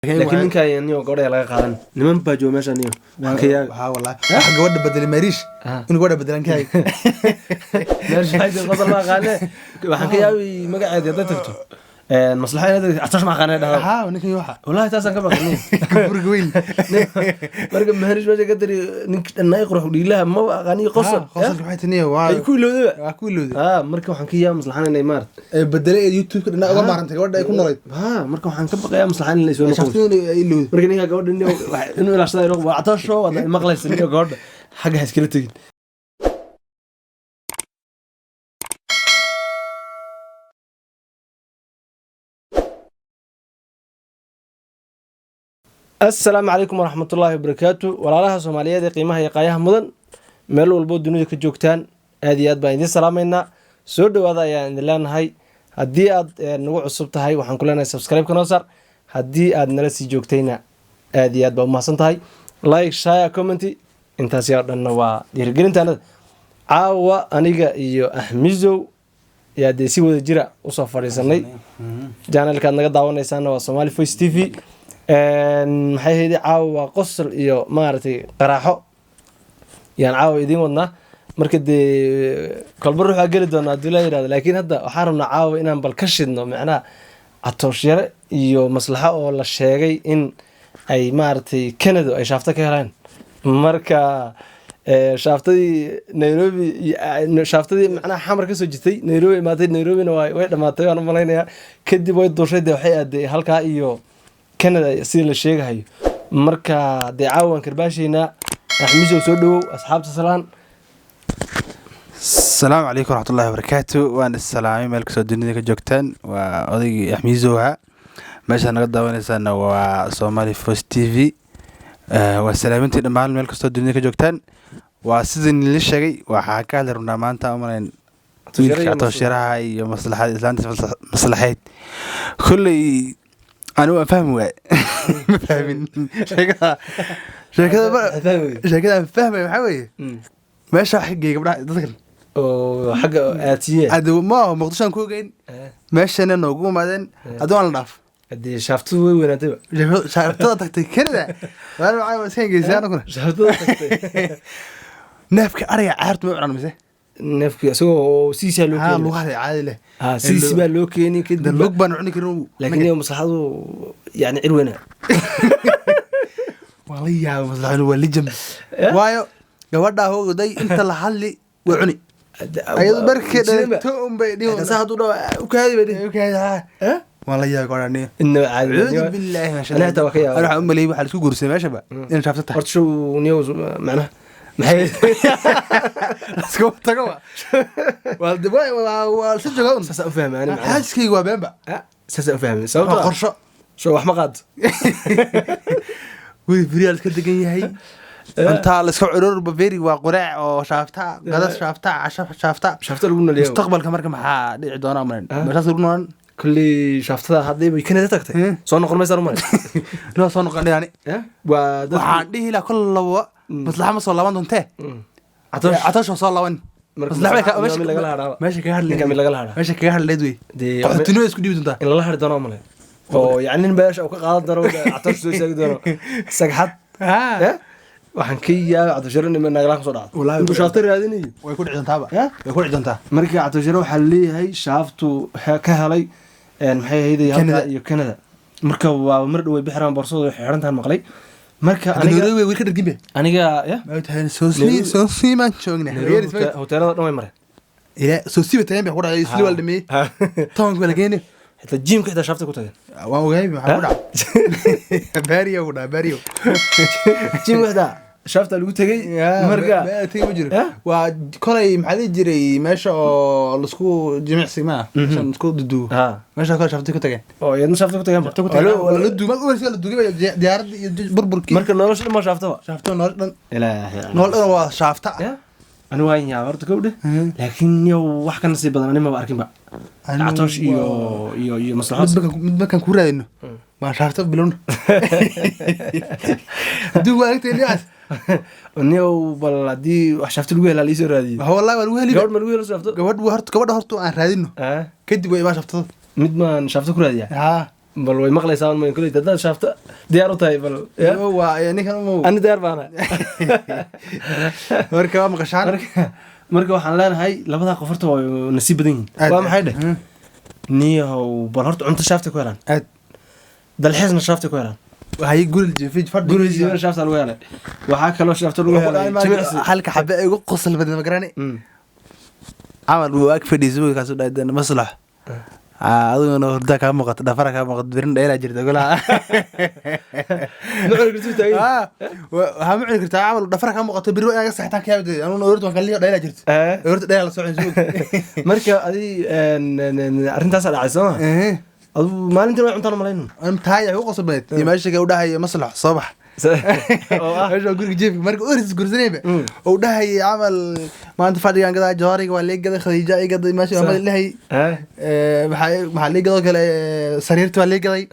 Laakiin ninka niyo gabadha laga qaadan niman baa jooga meesha niyo waxaan ka yaabay. Waxaa wallahi wax gabadha bedelay Mariish inuu gabadha bedelan kahay. Meesha waxay jirta qosol ma aqaane, waxaan ka yaabay magaceeda hadday tagto maslaxa inaad tagto Catoosh ma aqaane dhahdo. Haa, ninkan waxa Wallahi taasaan ka baqay. Guriga weyn. Marka Mahrish meesha ka dari ninka dhannaay qurux dhiilaha maba aqaaniyo qosol. Qosolka waxay taniya waa ay ku ilowdaba. Waa ku ilowday. Haa, marka waxaan ka yaabay maslaxan inay maarad ee bedelay ee YouTube-ka dhinac uga maarantay gabadha ay ku noolayd. Haa, marka waxaan ka baqayaa maslaxan in la isoo noqo. Shakhsiyan ay ilowday. Marka ninka gabadha nin inuu ilaashada inuu waa Catoosho wada maqlaysa ninka gabadha xagga ha iskala tegin. Asalaamu calaykum waraxmatullaahi wabarakaatu, walaalaha Soomaaliyeed ee qiimaha iyo qaayaha mudan, meel walbo dunida ka joogtaan, aad iyo aad baan idiin salaamaynaa. Soo dhowaada ayaan idin leenahay. Haddii aad nagu cusub tahay, waxaan ku leenahay subscribe ka noo saar. Haddii aad nala sii joogtayna, aad iyo aad baa umahadsan tahay. Like, share, comment, intaasi oo dhanna waa dhiirigelintaanada. Caawa aniga iyo Axmisow yaa dee si wada jira usoo fadhiisanay. Channelkaad naga daawanaysaana waa Somali Voice TV. Maxay ahayd, caawa waa qosol iyo maaragtay qaraaxo yaan caawa idiin wadnaa. Marka dee kolba ruux waa geli doonaa haddii la yidhahdo, laakiin hadda waxaan rabnaa caawa inaan bal ka shidno macnaha Catoosh Yare iyo Maslaxo oo la sheegay in ay maaragtay Canada ay shaafto ka heleen. Marka shaaftadii Nairobi iyo shaaftadii macnaha Xamar kasoo jirtay Nairobi imaatay, Nairobina way dhamaatay waan u malaynayaa. Kadib way duushay, dee waxay aaday halkaa iyo Canada sida la sheegahayo. Marka dee caawa waan karbaashaynaa. Axmisow, soo dhawow, asxaabta salaan. Asalaamu calaykum waraxmatullahi wabarakaatu. Waan issalaamay meel kastoo dunida ka joogtaan. Waa odaygii Axmiisow ahaa. Meeshaad naga daawanaysaana waa Somali Voice TV. Waa salaamintii dhammaan meel kastoo dunida ka joogtaan. Waa sidii nila sheegay, waxaa ka hadli rabnaa maanta umalayn wiilka Catooshiraha iyo maslaxad islaanta maslaxeyd. Kolley anigu waan fahmi waay, ma fahmin sheekada. Sheekada aan fahmay waxaa weeye meesha wax ka geeyay gabdhaha dadkan oo xagga aatiye. Hade ma aho Muqdisho aan ku ogeyn, meeshana noogu imaadeen. Hadda waan la dhaaf. Haddii shaaftadu way weynaatayba. Shaaftada tagtay Canada, waan macaa waa iska geysay anaguna. Shaaftada tagtay. Neefka ariga caartu ma cunaan mise? Neefkii isagoo sidiisaa loo haa keeni. Lugaha caadi leh. Ha, sidiisi baa loo keeni kadib. De lug baan cuni karin. Laakiin iyo maslaxadu yani cir weyna. Waa la yaabay, maslaxadu waa lijam, waayo gabadhaa hoogaday inta la hadli way cuni ayado markay dhalto unbay dhihi. Saa hadduu dhaho u kaadi bay dhihi. Waan la yaabay gabadhaa niyo. Inaba caadi. Acuudu billaahi min Aniga xitaa waa ka yaabay. Ani waxaan u maleeyay waxaa la isku guursaday meeshaba inay shaafto tahay. Horta show niyo macnaha maxay Iskuma tago waa waa si jooga un. Saasaa u fahmay ani macnaha. Xaaskayga waa beenba. Saasaa u fahmay waa sababtoo ah qorsho. Show wax ma qaado. Guri firiyaa la iska degan yahay, cuntaa la iska cururba beri, waa quraac oo shaafta, qada shaafta, casho shaafta. Shaafta lagu noolyahay. Mustaqbalka marka maxaa dhici doona umalayn meeshaas lagu noolan? Kolley shaaftada hadday bay Canada tagtay soo noqon maysaan u malay. Noo soo noqon dhihani. Waa dad Waxaan dhihi lahaa kol labo maslaxa ma soo laaban doontee. Catoosh. Catoosh waa soo laaban. Marka Maslaxa way maslaxa mid lagala hadhaaba. meesha kaga hadli. Ninka mid lagala hadhaa. Meesha kaga hadleed wey. Dee qaxootinimo isku dhiibi doontaa. In lala hari doono malay oo yacni nin meesha uu ka qaadan doono Catoosh soo istaagi doono sagxad. Waxaan ka yaabay Catooshiro nima nagalaan kusoo dhacdo Wallaahi intuu shaafto raadinayo. Way ku dhici doontaaba. Way ku dhici doontaa. Marka Catooshiro waxaa leeyahay shaaftu ka helay maxay ahayd halkaa Canada. iyo Canada. Marka waa mar dhow way bixiraan boorsadu way xirantahan maqlay. Marka aniga Nairobi way ka dhargin be. Aniga ya Ma tahay soo sii maan joognaa. Nairobi hoteelada dhan way mareen. Ilaa soo sii batayeen bay ku dhacday, isli waa la dhameeyey, tobanka baa la geenay. Xitaa jiimka xitaa shaaftay ku tageen. Waan ogahay maxaa ku dhacay, baariyo ku dhacay baariyo. Jiimka xitaa shaaftaa lagu tegey. Marka marka ma jiro. Waa kolay maxaa dhihi jiray meesha oo lasku jimicsi ma meeshan isku duduwo meesha kolay shaftay ku tageen. Oo iyadna shaafta ku tageen. Shaftay ku tageen, waa la duugay marka umarsi la duugay diyaaradda iyo burburkii. Marka nolosha dhan waa shaaftaba. Shaafto nolol dhan. Ilaahay. Nolol dhan waa shaafta. Ya ani waan yaaba horta kowdhe, laakiin yow wax ka nasiib badan ani maba arkinba Catoosh iyo maslaxo. Mid markaan ku raadino waan shaafta bilowna haddii waa aragtay dhinacaas. Niyow bal haddii wax shaafta lagu helaa liisoo raadiyo. Wallahi waa lagu heli. Gabadh ma lagu helo shaafto? Gabadh horta, gabadha horta aan raadino. Kadib waa imaan shaftada. Mid maan shaafto ku raadiyaa. Haa. Bal way maqlaysaa ma kuley haddaad shaafto diyaar u tahay bal ya? Waa ninkan umow. Ani diyaar baana. Marka waa maqashaan. Marka waxaan leenahay labadaa qof horta waa nasiib badan yihiin. Aad. Waa maxay dheh niyahow? Bal horta cunto shaaftay ku helaan, Aad. dalxiisna shaaftay ku helaan. Waxay guri jiifij fadhi. Gurigiisa shaafta lagu helay, waxaa kaloo shaafta lagu helay jimicsi. Halka xabe ay ugu qosol badan ma garani. Camal wuu ag fadhiisay markaasuu dhahay dee maslax adiguna hurdaa kaa muuqata, dhafara kaa muuqata, birin dheelaa jirta golaha. Ma cuni kartid taagan. Waxaa ma cuni kartaa camal dhafara kaa muuqato, biri waa inaga saxitaan ka yaabde anuguna orta waan kaliyo dheelaa jirta. Orta dheelaa la socon suug. Marka adi arrintaasaa dhacay soo ma adu maalintan way cuntaan malaynu. Tahay ugu qosol badeed iyo meesha u dhahaya maslax soo bax. Oo ah meesha waa guriga jiifka marka oris gursanayba uu dhahayay camal maanta fadhigaan gadaa, jooriga waa lii gaday, Khadiija ii gaday, meesha waa dhahay. Maxaa lii gadoo kale, sariirta waa lii gaday.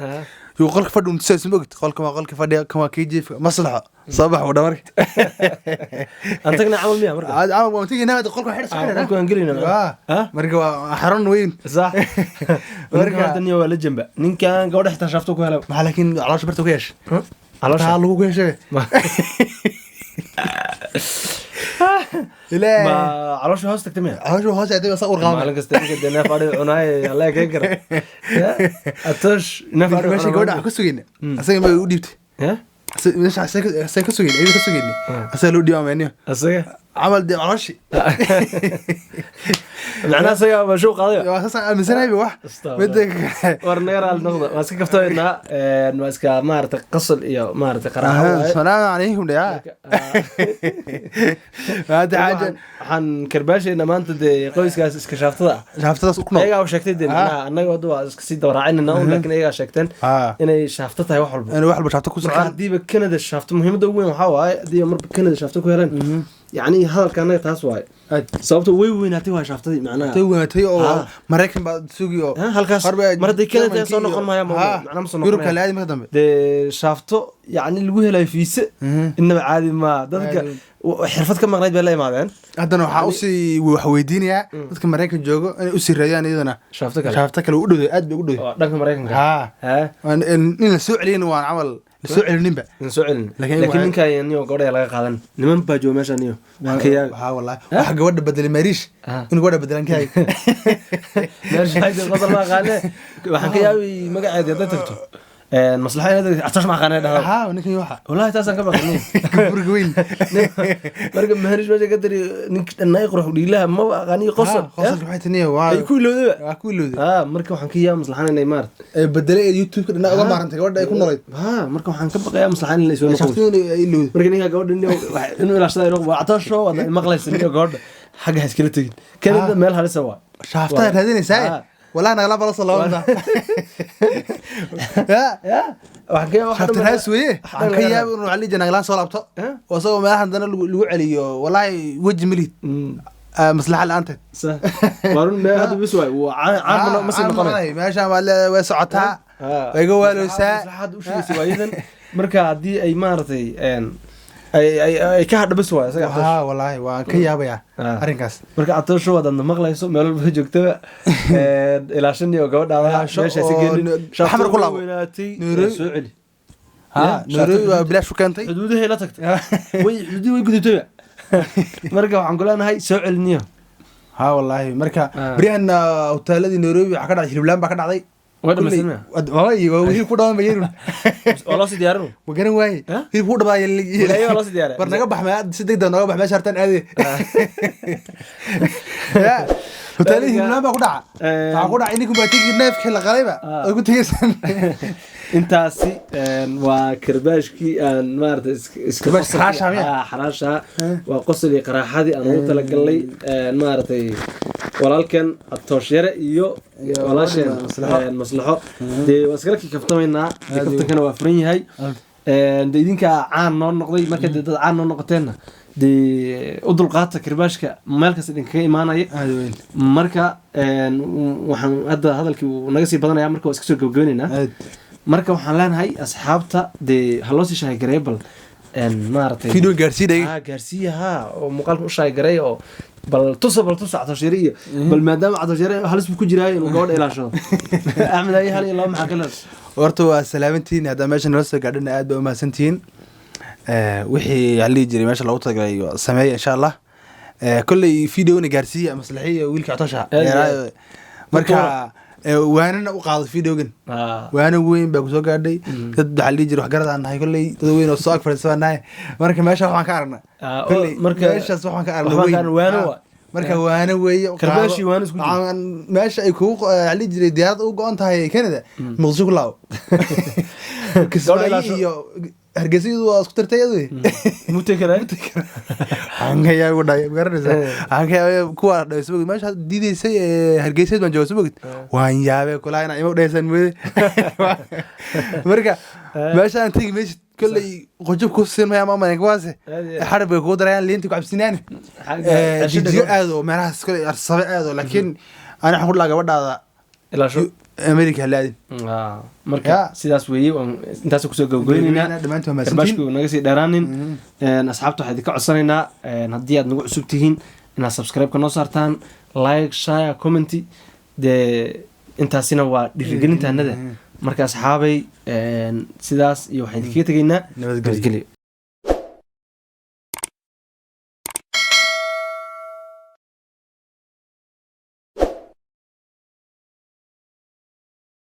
Yuu qolka fadhi un tusaysa ma ogid, qolka waa qolka fadhiga, kan waa kii jiifka, maslaxo soo bax uu dha marka. Aan tagna camal miya marka? Camal waan tegaynaa hadda, qolka xidh. Ah, qolka waan gelinaa. Ah, marka waa xarun weyn. Sax. Marka horta niyo waa la jamba ninkan, gabadha xitaa shaafto ku helay. Maxaa laakiin caloosha barta ku yeeshay? Caloosha taa lagu ku yeeshay ilaa ma caloosha hoos tagtay miya? Caloosha hoos aaday saa ur qaamay. Maalin kasta ninka dee neef adhi cunaay alla keen kara. Ya, atoosh neef adhi. Meesha gabadha waxaan ka sugayna asaga ma u dhiibtay. Ya. Meesha asaga ka sugayna, iyada ka sugayna, asaga loo dhiibaa meeniyo. Asaga camal dee calooshi. Macnaha asaga ma shuu qaaday? Waa saasaan aaminsanahay wax. Astaghfirullah. Midda kale war naga raali noqda, waa iska kaftaynaa, waa iska maaragtay qasal iyo maaragtay qaraaxo waaye. Asalaamu calaykum dhayaa. Maanta xaaja waxaan karbaashaynaa maanta dee qoyskaas iska shaaftada ah. Shaaftadaas ku nool. Iyagaa u sheegtay dee, macnaha annaga hadda waa iska sii dabaraacinayna un, laakiin iyagaa sheegteen inay shaafto tahay wax walba. Inay wax walba shaafto ku Marka socdaan. Haddiiba Canada shaafto muhiimadda ugu weyn waxaa waaye haddii marba Canada shaafto ku heleen, yacni hadalka annaga taas waaye. Aad. Sababta way weynaatay waa shaaftadii macnaha. Tay weynatay oo Maraykan baa sugi oo Ha, halkaas horba mar hadday Canada Germanka soo noqon maayaan, macnaha ma soo noqon Yurubka maayaan. la aadi marka dambe. Dee shaafto yacni lagu helayo fiise innaba caadi ma dadka Caadi. Xirfad ka maqnayd bay la imaadeen. Haddana waxaa usii wax weydiinayaa dadka Maraykan joogo inay usii raadiyaan iyadana shaafto kale. Shaafto kale u dhowday, aad bay u dhowday. Oo dhanka Maraykanka. In la soo celiyana waan camal la soo celininba. In soo celin. Laakiin laakiin ninkan niyo gabadha laga qaadan, niman baa jooga meesha niyo. Waxaan ka yaabi Waxaa wallahi waxa gabadha bedelay Mariish inuu gabadha bedelan ka yahay. Meesha waxay tiri qosol ma aqaane, waxaan ka yaabi magaceeda hadday tagto maslaxa inaad atash ma aqaane dhahdo. Ninkan waxa Wallahi taasaan ka baqanay. Gurga weyn. Marka maharish meesha ka tiri ninka dhannaay qurux dhiilaha maba aqaaniyo qosol. Qosolka maxay taniya waa ay ku ilowdaba. Waa ku ilowday. Marka waxaan ka yaaba maslaxan inay maarata Ee bedelay ee YouTube-ka dhinac uga maarantay gabadha ay ku noolayd. Marka waxaan ka baqayaa maslaxan in la isoo noqon. Shaftooda ay ilowday. Marka ninka gabadha nin inuu ilaashada inuu waa catoosho wada maqlaysa ninka gabadha xagga ha iskala tegin Canada, meel halisa waa. Shaaftada raadinaysaa. Wallahi nagala bala soo laabanta ya. Ya, waxaan ka yaaba wax Shaafta dhan raas weeye. Waxaan ka yaabay inuu cali nagalaan soo laabto oo isagoo meelaha haddana lagu celiyo, wallahi weji malihid. Maslaxa la'aanteed. Sax, waa run, meel hadda bis waay waa caan ma sii noqonay. Meeshaan waa leedahay, way socotaa, way iga waalowsaa. Maslaxaad u sheegaysa waayadan, marka haddii ay maaragtay ay ka hadho bis waay isaga catoosho. Wallahi waan ka yaabayaa arrinkaas. Marka catoosho wadaadna maqlayso meel walba joogtaba, ilaashan iyo gabadhaada Ilaasho meesha si oo gelin. Xamar ku laabo. Weynaatay. Nairobi. Soo celi. Nairobi waa bilaash ku keentay. Xuduudahay la tagtay, way xuduudihii way gudubtayba, marka waxaan ku leenahay soo celiniyo. Wallahi marka baryahan hoteeladii Nairobi waxaa ka dhacday hiliblaan baa ka dhacday. Way dhamaysan miya? Wallahi waa hilib ku dhawan ba yeerun. Waa loo sii diyaarin. Ma garan waaye. Hilib ku dhabaa. Walaahi waa loo sii diyaariya. War naga bax ma si degdeg nooga bax meesha hartaan aade. Ya hoteeladii hiliblaan baa ku dhaca. Waxaa ku dhacay ninku baa tegi neefkii la qalayba oo ku tegaysaan. Intaasi waa karbaashkii aan maarata iska Karbaash qosolkii- xaraasha miya? Xaraasha waa qosol iyo qaraaxadii aan ugu talagalnay maaragtay walaalkan Atoosh Yare iyo Iyo walaasheen Maslaxo. Maslaxo dee waa iskala kaftamaynaa dee. Aad kaftankana waa furan yahay. Dee idinkaa caan noo noqday, marka dee dad caan noo noqoteenna dee u dulqaata karbaashka meel kasta idinkaga imaanaya. Aad weyn. Marka waxaan hadda hadalkii wuu naga sii badanaya, marka waa iska soo gabagabaynaynaa. Aad. Marka waxaan leenahay asxaabta dee ha loo sii shaaygareeyo bal maaragtay Video gaarsiinay. Gaarsiiya ha oo muuqaalka u shaaygareeya oo bal tusa, bal tusa Catooshire iyo bal maadaama Catooshire halis buu ku jiraayo inuu gabadha ilaashado. Axmed ayi hal iyo laba maxaa ka leedahay? Horta waa salaamantihiin. Haddaa meesha nala soo gaadhana, aad baa umahadsantihiin. Wixii waxaa la dhihi jiray meesha loogu talagalay sameeya, insha Allah. Kolley videona gaarsiiya maslaxiya wiilka Cotosha. Aad iyo aad. Marka waanana u qaado videogan. Waana weyn baa kusoo gaadhay. Dad waxaa la dhihi jiray waxgarad aan nahay, kolley dad weyn oo soo ag fadhiisa baan nahay. Marka meesha waxaan ka aragnaa kolley meeshaas waxaan ka aragnaa waxbaan ka weyn. aragnaa, waano waa. Marka waano weeye, u qaado. Karbaashii waano isku jiro. Meesha ay kugu waxaa la dhihi jiray diyaarad u go-an tahay Canada, Muqdisho ku laabo. Kismaayo ilaasho. iyo Hargeysa waa isku tartay adu. Mutay karaa. Waxaan ka yaabay dhahay, ma garanaysaa? Waxaan ka yaabay kuwa dhahay, soo meesha diidaysay ee Hargeysa baan jooga, soo waan yaabay kulaa inaa ima dhaysaan mooye. Marka meesha aan tegi maysid, kolley qojub ku siin maya, ma kuwaase Aad iyo aad. Xarib bay kugu darayaan, liinta ku cabsinaan. Xagga Jijigo aado, meelahaas kolley Arsabe aado, laakiin ani waxaan ku dhahaa gabadhaada ilaasho. America ha laadin. Marka sidaas weeye, waan intaas kusoo gabagabeyneynaa. Dhammaantiin waa mahadsantihiin. Karbaashku naga sii dheeraanin. Asxaabta waxaa idinka codsanaynaa, haddii aad nagu cusub tihiin, inaad subscribe-ka noo saartaan, like, share, comment. Dee intaasina waa dhiirigelintaanada. Marka asxaabay, sidaas iyo waxaan idinkaga tegaynaa Nabadgelyo. Nabadgelyo.